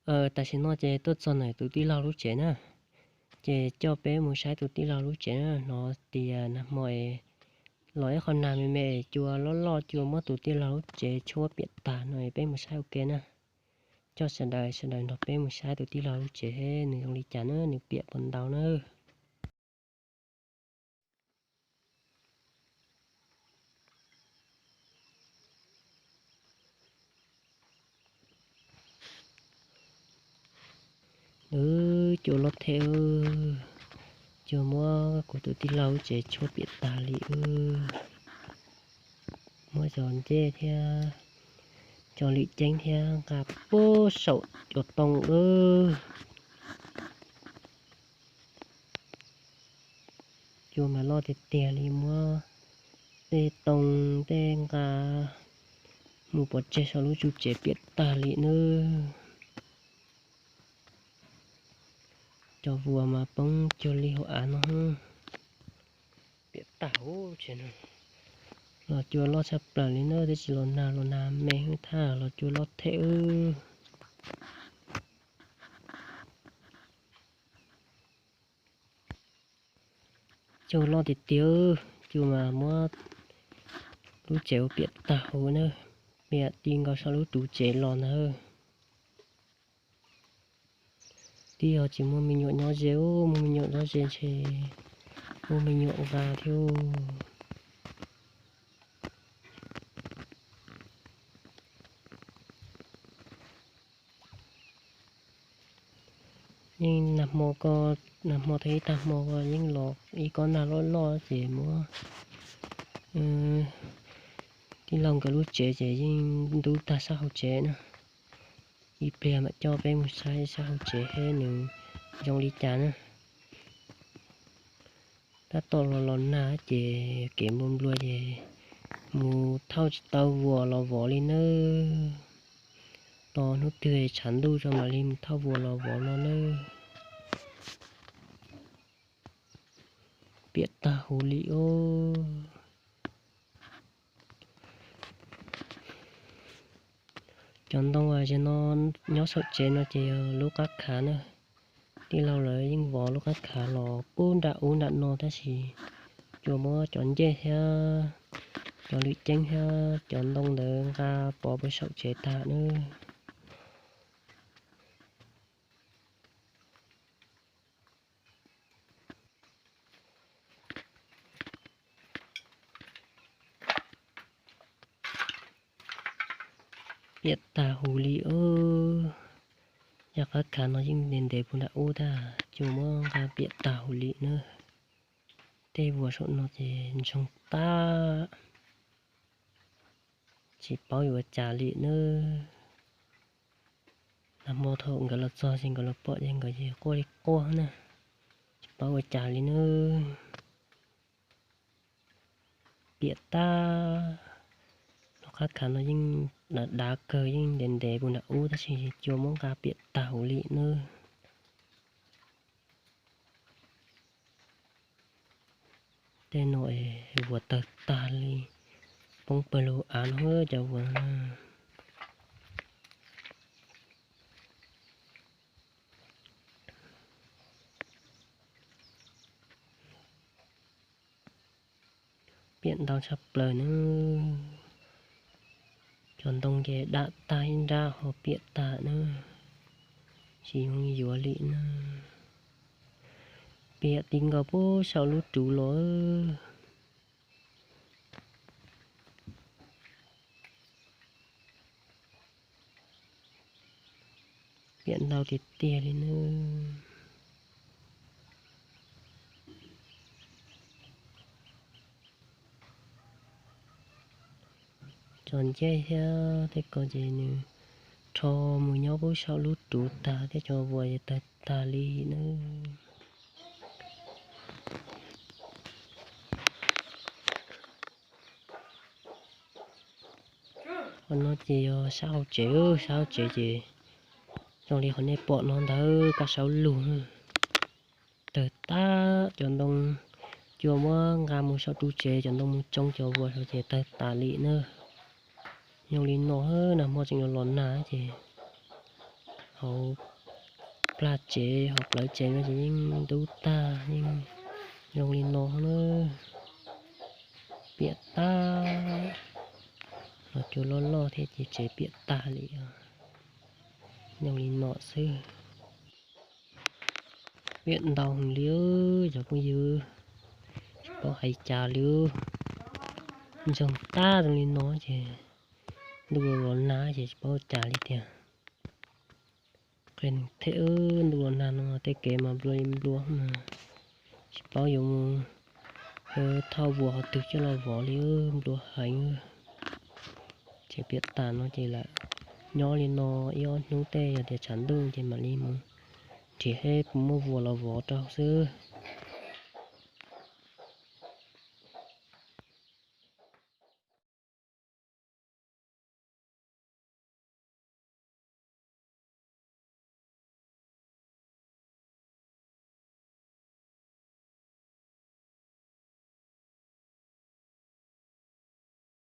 Tam sim no ces tuaj txog ntawm tus tij laug lub tsev na, ces coj peb mus saib tus tij laug lub tsev na. Hnov tias nag hmo los ib qho nag me me, cua loj loj, cua muab tus tij laug lub tsev tshuab piam tag no, peb mus saib ua ke na. Coj sawv daws, sawv daws nrog peb mus saib tus tij laug lub tsev nws zoo li cas na, nws piam puas ntau na. Cua loj thiab, cua muab kuv tus tij laug lub tsev tshuab piam tag li. Muab cov ncej thiab cov lwm ceeb thiab nqa puag saum cov ntoo lawm. Cua mas loj tiag tiag li, muab tej ntoo tej nqa mus pov tseg saum lub tsev piam tag li nawb. Cov vuas mas poob cuag li hauv av no. Piam tag huv tsev no. Los cua loj tshaj plaws li nawb, tab sis los nag los nag me hwb thaj los cua loj thiab. Cua loj tiag tiag, cua mas muab lub tsev ua piam tag huv na, piam ti nkaus saum lub ruv tsev los ntag. Twb yog tsis muaj me nyuam nyob ze, muaj me nyuam nyob ze ntshe muaj me nyuam nqa thiab. Yeej nag hmo ko, nag hmo tag ib tag hmo ko yeej los ib kob nag loj loj ces muab tij laug nkawd lub tsev ces yeej ntub tag sab hauv tsev na. Ib pliag mam coj peb mus saib sab hauv tsev seb nws zoo li cas na. Tab tom los los nag ces kev nplua nplua ces mus thauj tsis tau vuas los vov li nawb. Tos hnub twg tshav ntuj tso mam li mus thauj vuas los vov no nawb. Piam tag huv li os. Cov ntoo uas no nyob saum tsev no ces yog lub qab khav na. Tij laug lawv yeej vov lub qab khav los pub nram ub nram no tab sis cua muab cov ncej thiab cov lwm ceeb thiab cov ntoo ntawd nqa pov pw saum tsev tag nawb. Piam tag huv li os. Yog qab khav no yeej ntev ntev puag nram ub tag, cua muab nqa piam tag huv li nawb. Tej vuas saum no ces ntsoog tag, tsis paub yuav ua cas li nawb. Nag hmo thaum nkawd los txog ces nkawd los pom ces nkawd ces quaj li quaj na, tsis paub ua cas li nawb. Piam tag, lub qab khav no yeej dav dav kawg, yeej ntev ntev puag nram ub tab sis cua muab nqa piam tag huv li nawb. Tej no es vuas tawg tag li, poob pawg lug av no cov vuas. Piam ntau tshaj plaws nawb. Cov ntoo ces dam tag ib nrab ho piam tag nawb, tsis zoo yuav li nawb. Piam ti nkaus puag saum lub ruv los. Piam ntau tiag tiag li nawb. Cov ncej thiab tej ko ces nws rho mus nyob puag saum lub ruv tag thiab cov vuas ces tawg tag li nawb. Qhov no ces yog sab hauv tsev, sab hauv tsev ces zoo li qhov nej pom no ntawd, kab saub lug. Tawg tag cov ntoo, cua muab nqa mus saum ru tsev, cov ntoo mus tsoo cov vuas saud ces tawg tas li nawb. Zoo li no, nag hmo tseem los los nag ces Hauv plag tsev hauv plawv tsev no ces yeej ntub tag, yeej zoo li no na. Piam tag, los cua loj loj thiab ces tsev piam tag li. Zoo li no xwb. Piam ntau heev li cov phooj ywg, tsis paub hais cas li. Ntsoog tag zoo li no ces ntuj los los nag ces tsis paub cas li tiag. Qe them, ntuj los nag no tej kev mas nplua li nplua mas tsis paub yuav mus thauj vuas qhov twg coj los vov li, nplua heev. Ces piam tas no ces lam nyob li no ib ob hnub, tej yog tias tshav ntuj ces mam li mus nrhiav seb puas muaj vuas los vov rau xwb.